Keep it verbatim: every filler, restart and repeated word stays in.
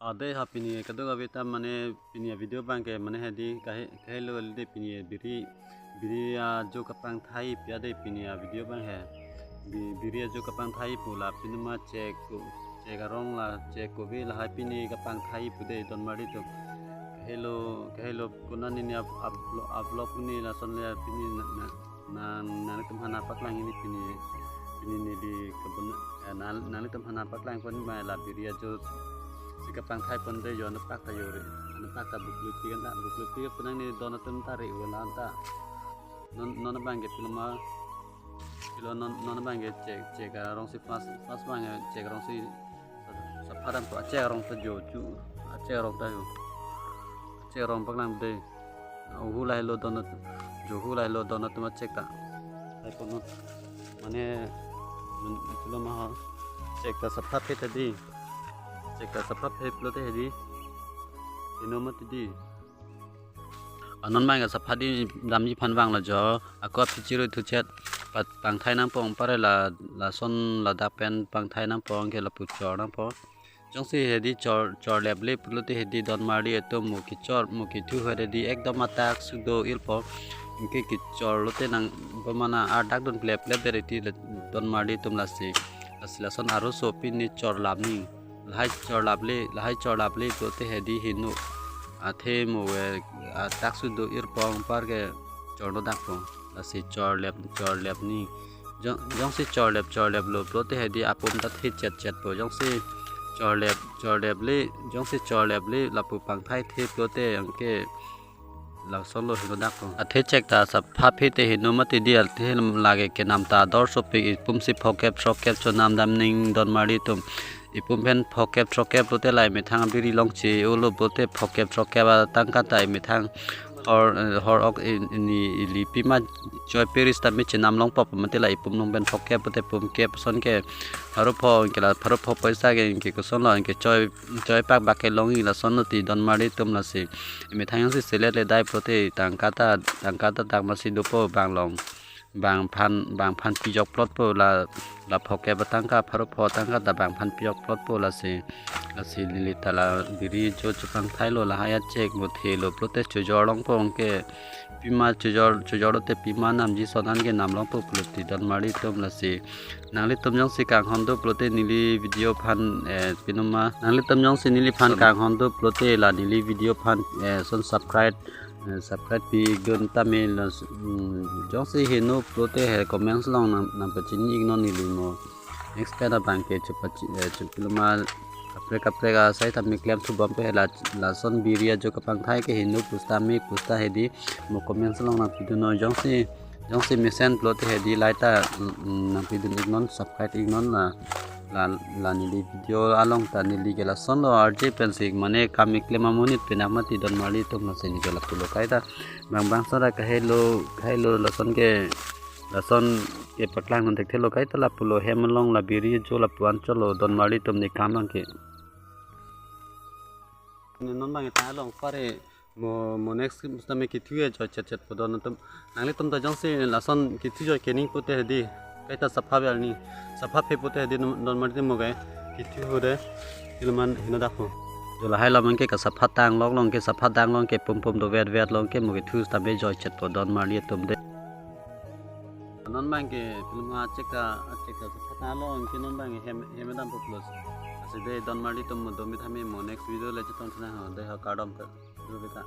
Ade ha pini kadokave ta mane pini a video abang ke mane hedi kahe-, kahelo de pini biri, biri ajo kapangthai pu ade pini a video abang he. Bi-, biri ajo kapangthai pu la pinuma chek ko, chek arong la chek kove lahai pini kapangthai pu de Donmarli atum. Kahelo, kahelo konat nini up-, uplo-, upload pini lason le pini na, na, nang, nanglitum aphan nangpaklang ini pini, pini neli kebun, eh, nang, nanglitum aphan nangpaklang pon ma la biri ajo si kapangthai pon de yo anu pak ta yo re. Anu pak ta buklupi kan ta, buklupi penang ni don atum ta re ulan ta. Non, non abang ke piloma, pilo non, non abang ke chek, chek arong si first, first abang ke chek arong si sapha dampo, achek arong ta jo chu, achek arong ta jo. Achek arong paklang de. Uhu lahelo don atum, jo hu lahelo don atum achek ta. Hai kono. Mane, mm, piloma ho. Chek ta sapha phet hedi. Chek ta sapha phet pulote hedi. Heno mati di. Anon abang ke sapha di damji aphan vanglo jo. Ako aphi chirui thuchet pa-, pangthai nangpo anpar la, lason ladak pen pangthai nangpo anke lapu chor nangpo. Jongsi hedi chor, chor leple pulote hedi Donmarli atum mo kechor, mo kethu hedi ekdom atak sudo ilpo. Anke kechor lote nang bomana ardak dun plep plep de reti le Donmarli atum lasi. Lasi lason aroso pini chor lap ni. Lahai chor laple, lahai chor laple pulote hedi heno. Athe mo ve atak sudo irpo anpar ke chor no dakpo. Lasi chor lep, chor lep ni. Jong, jongsi chor lep, chor lep lo pulote hedi apum ta the chet chet po. Jongsi chor lep, chor leple, jongsi chor leple lapu pangthai the pulote anke lason lo heno dakpo. Athe chek ta sapha phet te heno mati di athe lake kenam ta dor sopik ipum si phokep throkep chonam dam ning Donmarli atum. Ipum pen phokep throkep lote lai methang biri long che ulo pulote phokep throkep atangka ta methang hor, eh, hor ok in, ini ili pima choi peris ta mi chenam long pop mati la ipum long pen phokep pulote pum kep son ke pharo pho ke la pharo pho paisa ke ke koson lo ke choi, choi pak bak ke long i lason lo ti Donmarli atum lasi. Methang si selet le dai pulote tangka ta, tangka ta dak masi dopo bang long. Bang phan, bang phan pijok plot po la, la phokep atangka pharo pho tangka ta bang phan pijok plot po lasi. Lasi neli ta la biri jo chepangthai lo lahai achek mo the lo pulote chojor long po anke pima chojor, chojor lote pima namji son anke nam long po pulote Donmarli atum lasi. Nanglitum jongsi kanghon do pulote neli video aphan, eh, pinuma. Nanglitum jongsi neliphan kanghon do pulote la neli video aphan, eh, son subscribe, eh, subscribe pi dun tame la, mm, jongsi heno pulote he comments long nang, nangpachini iknon neli mo. Next pen abang ke chupachi, eh, chupiloma kaprek kaprek asai ta mi klem thu bom pe la, lason biri ajo kapangthai ke heno pusta mi pusta hedi mo comments long nangpi dun non jongsi, jongsi mesen pulote hedi lai ta, mm, mm, nangpi dun iknon subscribe iknon la, la, la neli video along ta neli ke lason lo arje pensi mane kam mi klem amonit penak mati Donmarli atum lasi neli ke lapu lo kaita. Bang bang sara kahelo, kahelo lason ke, lason ke paklang non thekthe lo kaita lapu lo hem along la biri jo lapu anchot lo Donmarli atum ne kam abang ke. Ne non abang ta along pare mo, mo next time kethu e jo chet chet po don atum. Nanglitum ta jongsi lason kethu jo kening pulote hedi. Kaita sapha bel ni. Sapha phet pulote hedi Donmarli atum mo ke. Kethu ho de. Ilman heno dakpo. Jo lahai lam ke kasapha tang long long ke sapha tang long ke pum pum do vet vet long ke mo kethu tame jo chet po Donmarli atum de. Non abang ke piloma chek ta, chek ta sapha tang long ke non abang hem, hem dampo pulo. Lasi de Donmarli atum mo do mi tame mo next video le chetong thana ho de ho kardom ke. Dulu kita.